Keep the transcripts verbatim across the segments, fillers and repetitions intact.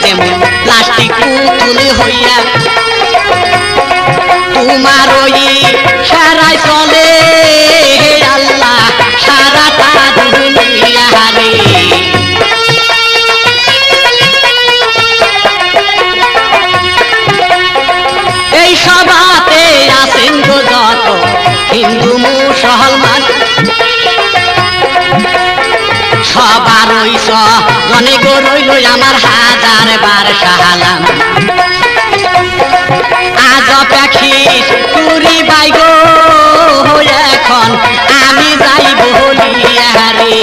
যেমন প্লাস্টিক পুতুল হইয়া। তোমার ওই সারাই চলে, হে আল্লাহ, সারাটা দুনিয়া রে। এই সভাতে আছেন গো যত হিন্দু মুসলমান, সবার ওই সজনে গো রইল আমার হাজার বার সালাম। আজ অপেক্ষিস তুরি বাইগো, এখন আমি যাই বলিয়া রে।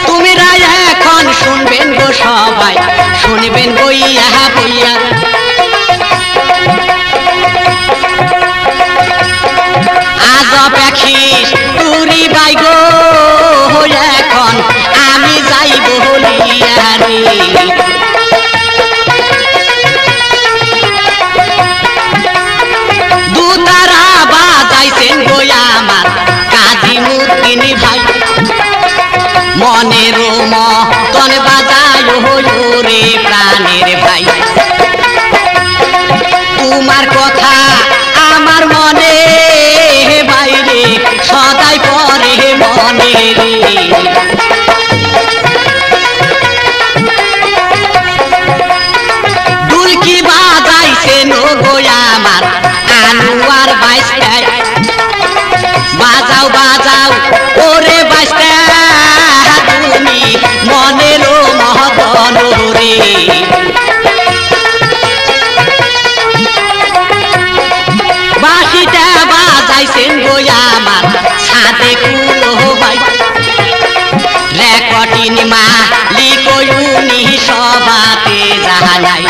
তুমিরা এখন শুনবেন গো সবাই, শুনবেন বইয়া বইয়া। আজ অপেক্ষিস তুরি বাইগো, এখন আমি যাই বলিয়া রে। দুতারা বাজাইছেন গো আমার কাজিমুদ্দিন ভাই, মনের মতন বাজায় হইও রে প্রাণের ভাই। তোমার কথা আমার মনে বাইরে সদাই পড়ে মনে রে। ঢুলকি বাজাইছেন গো আমার আনোয়ার বাইস্তায়। বাজাও বাজাও ওরে বাইস্তা তুমি মনের মদন রে। বাঁশিটা বাজাইছেন গো আমার সাদেকুল ভাই। রেকর্ডিং মালিক উনি সভাতে জানাই।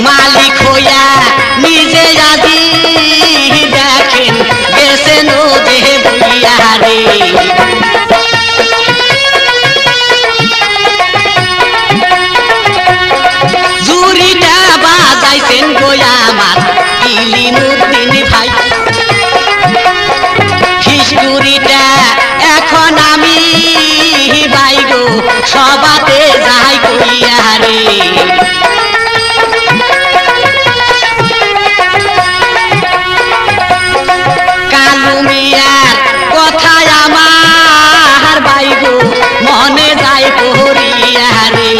মালিক হইয়া নিজে আজি দেখেন গেছেন যে বইয়া রে। জুরিটা বাজাইছেন গো আমার ইলিমুদ্দিন ভাই। হিস্টুরিটা এখন আমি বাইগো সভাতে যাই কইয়া রে। কালু মিয়ার কথায় আমার বাইগো মনে যায় পড়িয়া রে।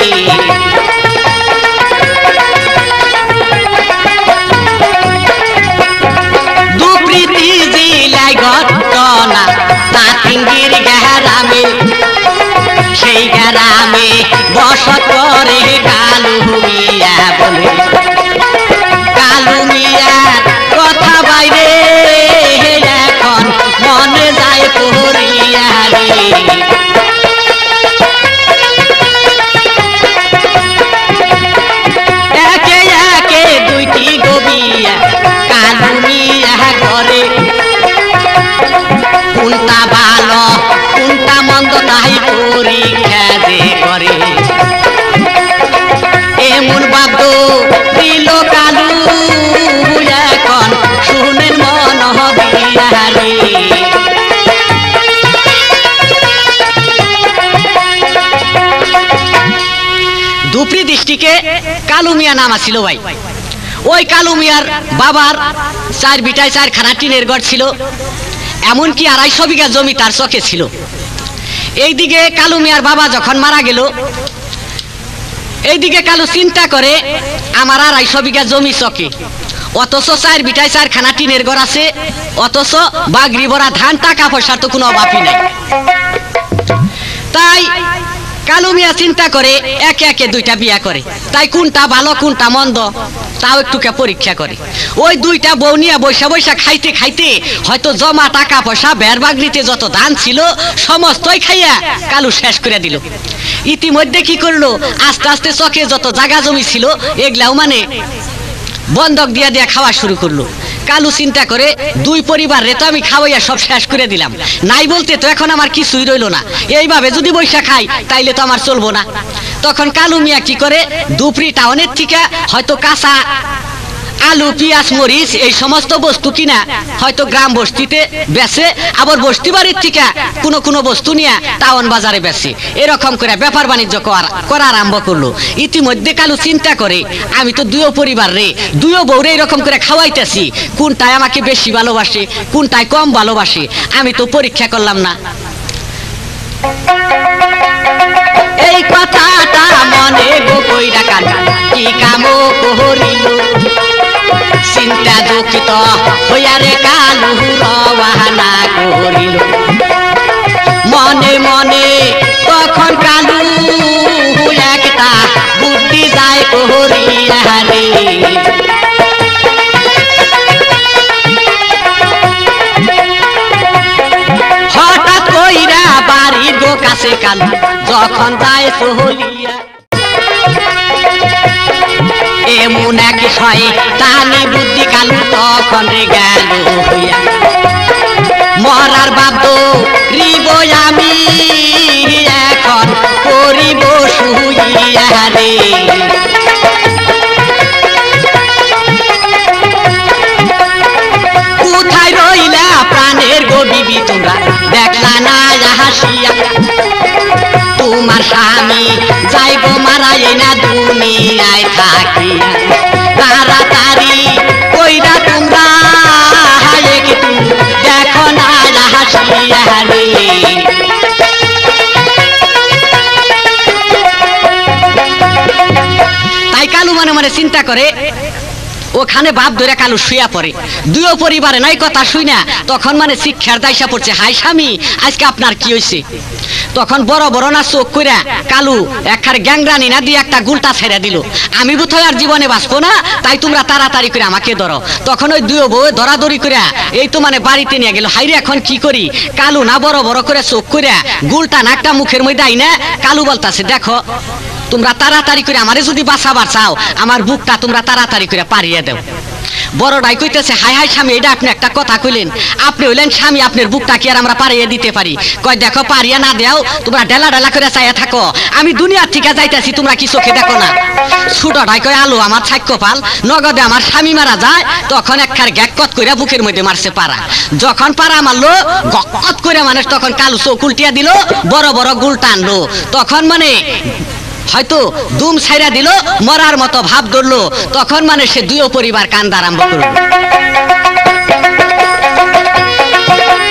দুপ্রীতি জিলাই ঘটনা তাতিঙ্গির গ্রামে, সেই গ্রামে বসত করে কালু মিয়া বলে। কালু মিয়ার কথা বাইরে এখন মনে যায় পড়িয়া রে। একে একে দুইটি গো বিয়া কালু মিয়া করে। কোনটা ভালো কোনটা মন্দ তাই পরীক্ষা যে করে। এমন বাদ্য দিল কালু এখন শুনেন মন দিয়া রে। দুপ্রি দৃষ্টিকে কালু মিয়া নাম আছিল ভাই। ওই কালু মিয়ার বাবার চার বিটায় চারখানা টিনের ঘর ছিল, এমনকি আড়াইশো বিঘা জমি তার চকে ছিল। এইদিকে কালু মিয়ার বাবা যখন মারা গেল, এইদিকে কালু চিন্তা করে, আমার আড়াইশো বিঘা জমি চকে, অথচ চার বিটায় চারখানা টিনের ঘর আছে, অথচ বাগরি ভরা ধান, টাকা পয়সার তো কোনো অভাবই নাই। তাই কালু মিয়া চিন্তা করে, একে একে দুইটা বিয়া করে, তাই কোনটা ভালো কোনটা মন্দ তাও একটুকে পরীক্ষা করে। ওই দুইটা বউ নিয়া বইসা বইসা খাইতে খাইতে হয়তো জমা টাকা পয়সা, বের বাগরিতে যত ধান ছিল, সমস্তই খাইয়া কালু শেষ করে দিল। ইতিমধ্যে কি করলো, আস্তে আস্তে চকে যত জাগা জমি ছিল, এগুলাও মানে বন্ধক দিয়া দিয়া খাওয়া শুরু করলো। কালু চিন্তা করে, দুই পরিবাররে তো আমি খাওয়াইয়া সব শেষ করে দিলাম, নাই বলতে তো এখন আমার কিছুই রইলো না, এইভাবে যদি বইসা খাই তাইলে তো আমার চলবো না। তখন কালু মিয়া কি করে, দুপ্রি টাউনের থেকে হয়তো কাঁচা আলু, পিয়াজ, মরিচ, এই সমস্ত বস্তু কিনা হয়তো গ্রাম বস্তিতে বেচে, আবার বস্তি বাড়ির থেকে কোনো কোনো বস্তু নিয়া টাউন বাজারে বেচে। এরকম করে ব্যাপার বাণিজ্য করা, করা আরম্ভ করলো। ইতিমধ্যে কালু চিন্তা করে, "আমি তো দুইও পরিবার রে, দুইও বউরে এরকম করে খাওয়াইতেছি, কোনটায় আমাকে বেশি ভালোবাসে, কোনটায় কম ভালোবাসে, আমি তো পরীক্ষা করলাম না।" এই কথাটা মনে গো কইরা কালু কি কামো করিল। চিন্তা দুঃখিত হইয়া রে কালু রওয়ানা করিল। মনে মনে তখন কালু একটা বুদ্ধি যায় করিয়া রে। হঠাৎ কইরা বাড়ির গো কাছে কালু যখন যায় চলিয়া, এমন এক শয়তানি বুদ্ধি কালু তখন রে গেল হইয়া। মরার বাপ ধরিব আমি, এখন করিব শুইয়া রে। কোথায় রইলা প্রাণের গো বিবি, তোমরা দেখলা না আসিয়া? তোমার স্বামী যাইব মারা, এই না দুনিয়ায় থাকি। তাড়াতাড়ি কইরা তোমরা একটু দেখো না আসিয়া রে। তাই কালু মনে মনে চিন্তা করে, ওখানে বাপ ধরে কালু শুয়া পড়ে। দুইও পরিবারে নাই কথা শুই না, তখন মানে শিক্ষার দায়সা পড়ছে, "হায় স্বামী, আজকে আপনার কি হইছে?" তখন বড় বড় না চোখ কইরা কালু একখার গ্যাংরানি না দিয়ে একটা গুলটা ছেড়ে দিল, "আমি বোধহয় আর জীবনে বাঁচবো না, তাই তোমরা তাড়াতাড়ি করে আমাকে ধরো।" তখন ওই দুইও বউয়ে ধরাধরি করে এই তো মানে বাড়িতে নিয়ে গেল। হাইরে, এখন কি করি? কালু না বড় বড় করে চোখ কইরা গুলটা না একটা মুখের মধ্যে আইনা কালু বলতাছে, "দেখো, তোমরা তাড়াতাড়ি করে আমারে যদি বাঁচাবার চাও, আমার বুকটা তোমরা তাড়াতাড়ি করে পাড়িয়ে দাও।" বড়টাই কইতেছে, "হায় হায় স্বামী, এটা আপনি একটা কথা কইলেন, আপনি হইলেন স্বামী, আপনার বুকটা কি আর আমরা পাড়িয়ে দিতে পারি?" কয়, "দেখো, পাড়িয়ে না দেও, তোমরা ঢেলা ঢেলা করে চাইয়া থাকো, আমি দুনিয়ার থেকে যাইতাছি, তোমরা কি চোখে দেখো না?" ছোটটাই কয়, "আলো আমার ছাই কপাল, নগদে আমার স্বামী মারা যায়।" তখন একখার গ্যাক্কত করে বুকের মধ্যে মারছে পাড়া। যখন পাড়া মারলো, গক্কত করে মানুষ তখন কালু চোখ উল্টিয়া দিল, বড় বড় গুল টানলো। তখন মানে হয়তো দুম ছাইরা দিল, মরার মতো ভাব ধরলো। তখন মানে সে দুইও পরিবার কান্দা আরম্ভ করলো।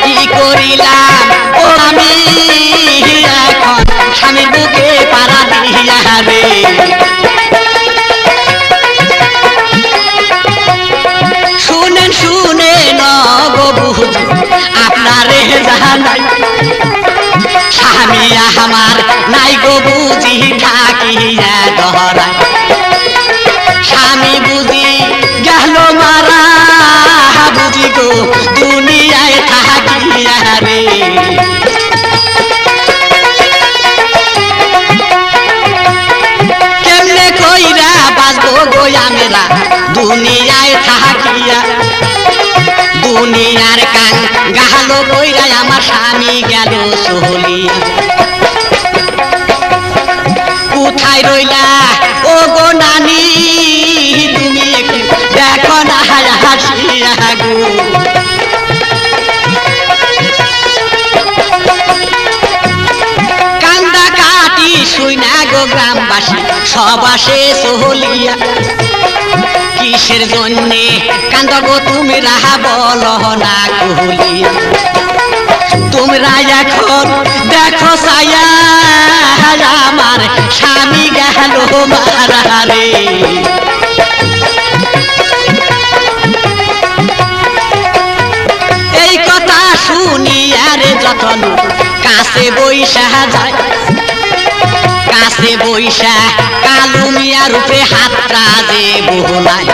কি করিলাম ও আমি এখন স্বামীর বুকে পাড়া দিয়া রে। শুনেন, শুনেন গো বুঝি, আপনারে জানাই, স্বামী আমার নাই গো বুঝি থাকিয়া ধরাই। স্বামী বুঝি গেল মারা, বুঝি গো দুনিয়ায় থাকিয়া রে। কেমনে কইরা বাঁচবো গো আমরা দুনিয়ায় থাকিয়া? দুনিয়ার কাঙ্গাল কইরা আমার স্বামী গেল চলিয়া। কোথায় রইলা ও গো নানি, তুমি একটু দেখো না হাসিয়া গো। কান্দা কাটি শুই না গো গ্রামবাসী, সব আসে চলিয়া। কিসের জন্যে কান্দো গো তুমরা বলো না খুলিয়া? তুমরা এখন দেখো চাইয়া আমার স্বামী গেল মারা রে। এই কথা শুনিয়া রে যত লোক কাছে বইসা যায়, কাছে বইসা কালু মিয়ার উপরে হাতটা যে বুলায়।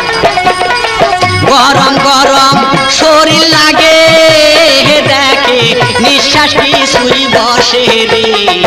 গরম গরম শরীর লাগে, দেখে নিঃশ্বাস কিছুই বসে রে।